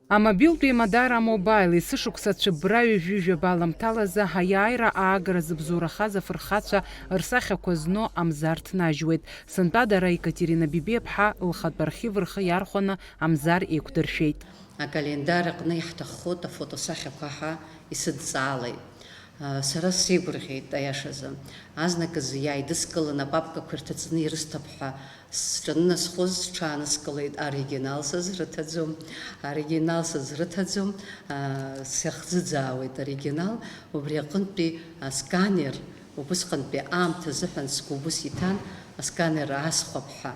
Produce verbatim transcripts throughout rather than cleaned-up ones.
Амобилтә еимадара А-Мобаил есышықәса цәыббра ҩажәи жәаба аламҭалазы аиааира аагара зыбзоурахаз афырхацәа рсахьақәа зну Амзар ҭнажьуеит. Сынтәа дара Екатерина Бибиаԥҳа лхатә архив рхы иархәаны Амзар еиқәдыршәеит. Акалендар аҟны иаҳҭаххоит афотосахьақәа ҳәа исыдҵаалеит. Сара сеигәырӷьеит, аиашазы. Азныказ иааидыскылан, апапкақәа ирҭаҵаны ирысҭап ҳәа сҿанынасхоз, сҽааныскылеит, оригинал сызрыҭаӡом, оригинал сызрыҭаӡом, сахӡыӡаауеит оригинал, убри аҟынтәи асканер, убысҟантәи аамҭа азыҳәан сгәы убыс иҭан, асканер аасхәап ҳәа,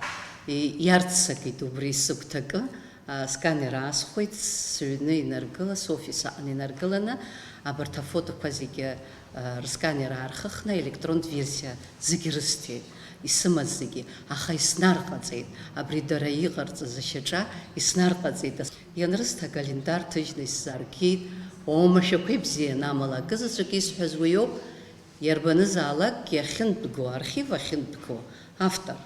и-, иарццакит убри сыгәҭакы. Асканер аасхәеит, сыҩны инаргыла, софис аҟны инаргыланы, абарҭ афотоқәа зегьы, а, рсканер аархыхны, електронтә версиа зегьы рысҭеит, исымаз зегьы, аха иснарҟаҵеит, абри дара иҟарҵаз ашьаҿа иснарҟаҵеит. Ианрысҭа акалендар ҭыжьны исзааргеит, оумашәақәа ибзиан, амала акы заҵәык исҳәаз уиоуп, иарбанызаалакгьы ахьынтәго, архив ахьынтәго автор,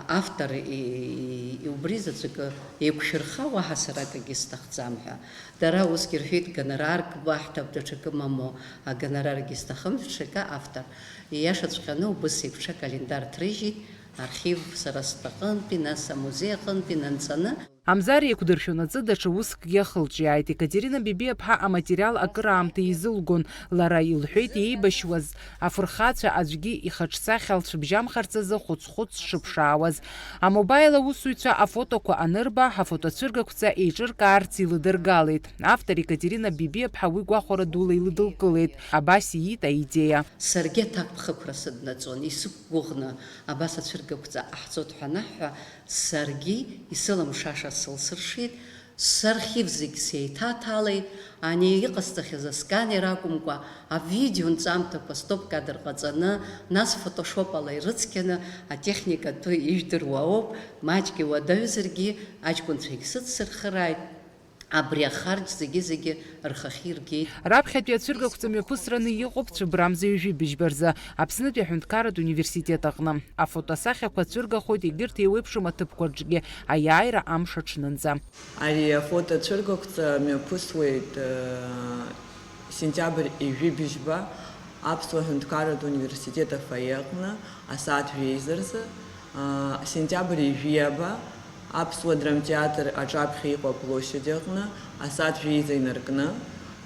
автор и-, и-, убри заҵәыкы еиқәшәырха, уаҳа сара акгьы сҭахӡам ҳәа. Дара усгьы рҳәеит, гонорарк баҳҭап, даҽакы мамоу, агонораргьы сҭахым, даҽакы автор. Ииашаҵәҟьаны убыс еиқәҽа акалендар ҭрыжьит, архив сара стәаҟынтәи, нас амузеи аҟынтәи нанҵаны. Амзар еиқәдыршәонаҵы даҽа усқәакгьы ахылҿиааит. Екатерина Бибиаԥҳа аматериал акыраамҭа изылгон. Лара илҳәеит, иеибашьуаз афырхацәа аӡәгьы ихаҿсахьа лцәыбжьамхарц азы хәыц-хәыц шыԥшаауаз. А-Мобаил аусзуҩцәа афотоқәа анырба, афотоцәыргақәҵа еиҿыркаарц илыдыргалеит. Автор Екатерина Бибиаԥҳа уи гәахәара дула илыдылкылеит. Абас иит аидеиа. Саргьы аҭакԥхықәра сыднаҵон, исықәгәыӷны абас ацәыргақәҵа ҟаҳҵоит ҳәа анаҳҳәа, саргьы исылымшаша сылсыршеит, сархив зегь сеиҭаҭалеит, ани иҟасҵахьаз асканер акәымкәа, авидео нҵамҭақәа стоп кадр ҟаҵаны, нас фотошопала ирыцқьаны, атехника атәы ижәдыруа ауп, маҷк иуадаҩзаргьы, аҷкәынцәагь сыцсырхырааит. Абри ахарџь зегьы-зегьы рхахьы иргеит. Раԥхьатәи ацәыргақәҵа мҩаԥысраны иҟоуп цәыббрамза ҩажәи быжьба рзы, Аԥснытәи аҳәынҭқарратә университет аҟны. Афотосахьақәа цәыргахоит егьырҭ еиуеиԥшым аҭыԥқәа рҿгьы, аиааира амш аҽнынӡа. Ари афотоцәыргақәҵа мҩаԥысуеит, э, сентиабр ҩажәи быжьба Аԥсуа ҳәынҭқарратә университет афойе аҟны асааҭ жәеиза рзы, аа, сентиабр ҩажәи ҩаба Аԥсуа драмтеатр аҿаԥхьа иҟоу аплощадь аҟны асааҭ жәеиза инаркны,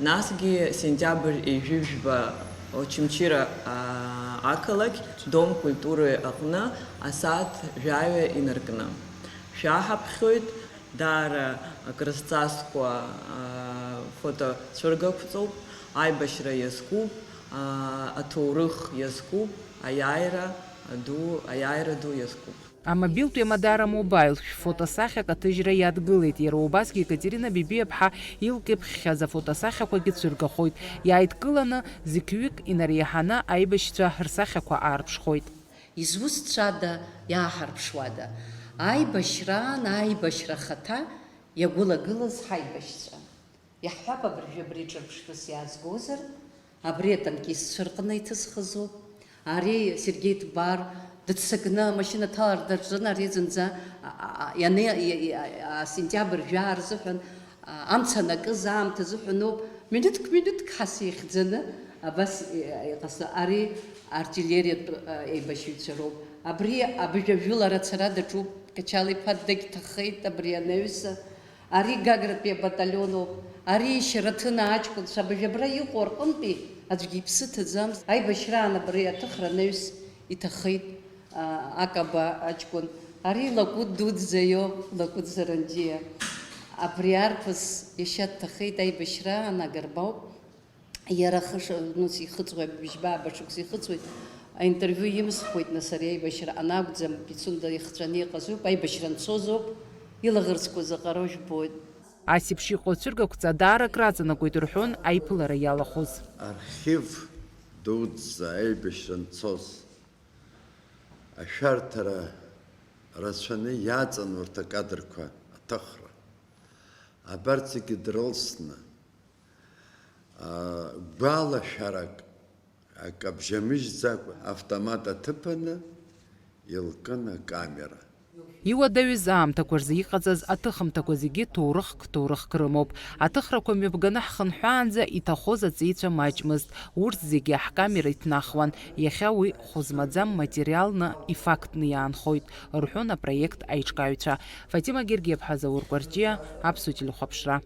насгьы сентиабр ҩажәи жәба Очамчыра, аа, ақалақь Дом культуры аҟны асааҭ жәаҩа инаркны. Шәаҳаԥхьоит. Даара акрызҵазкуа, аа, фотоцәыргақәҵоуп, аибашьра иазкуп, аа, аҭоурых иазкуп, аиааира ду, аиааира ду иазкуп. Амобилтә еимадара А-Мобаил шәфотосахьак аҭыжьра иадгылеит, иара убасгьы Екатерина Бибиаԥҳа илкьыԥхьхьаз афотосахьақәагьы цәыргахоит. Иааидкыланы зықьҩык инареиҳаны аибашьцәа рсахьақәа аарԥшхоит. Изусҭцәада, иааҳарԥшуада? Аибашьраан аибашьра ахаҭа иагәылагылаз ҳаибашьцәа. Иаҳҳәап, абыржәы абри ҿырԥштәыс иаазгозар, абри атанкистцәа рҟны иҭысхызоуп. Ари Сергеи Ҭбар дыццакны амашьына дҭалар даҿын, ари зынӡа, а, а, а, иане-, и-, и-, а, а, сентиабр жәаа рзыҳәан, а, амца анакыз аамҭа азыҳәаноуп. Минуҭк, минуҭк ҳасеихьӡаны абас, и-, иҟасҵа-, ари артиллериатә, а, еибашьыҩцәа роуп. Абри абыжә ажәылара ацара даҿуп. Качал-иԥа дагьҭахеит абри анаҩс. Ари Гагратәи абаталион ауп. Ари Шьараҭына аҷкәынцәа абыжә абра иҟоу рҟынтәи аӡәгьы иԥсы ҭаӡамызт. Аибашьраан абри аҭыхра анаҩс иҭахеит, а, Акаба аҷкәын. Ари Лакәыт дуӡӡа иоуп, Лакәыт Зарандиа. Абри арԥыс иашьа дҭахеит аибашьраан, Агарба ауп. Иара хыш-, ну, сихыҵуеит, быжьба-ааба шықәса ихыҵуеит, аинтервиу имсхуеит, нас, ари аибашьра анакәӡам, Пицунда ихҵәаны иҟазоуп, аибашьра анцозоуп, илаӷырӡқәа заҟароу жәбоит. Ас еиԥш иҟоу ацәыргақәҵа даара акраҵанакуеит рҳәон аиԥылара иалахәыз. Архив дуӡӡа аибашьра анцоз, ашәарҭара рацәаны иаҵан урҭ акадрқәа аҭыхра. Абарҭ зегьы дрылсны, аа, гәалашәарак акабжьамыжьӡакәа автомат аҭыԥаны илкын акамера. Иуадаҩыз аамҭақәа рзы иҟаҵаз аҭыхымҭақәа зегьы ҭоурыхк-ҭоурыхк рымоуп. Аҭыхрақәа мҩаԥганы ҳхынҳәаанӡа иҭахоз аҵеицәа маҷмызт. Урҭ зегьы ҳкамера иҭнахуан. Иахьа уи хәызмаӡам материалны, ифактны иаанхоит, рҳәон апроект аиҿкааҩцәа. Фатима Гергиаԥҳа, Заур Кәарҷиа, Аԥсуа телехәаԥшра.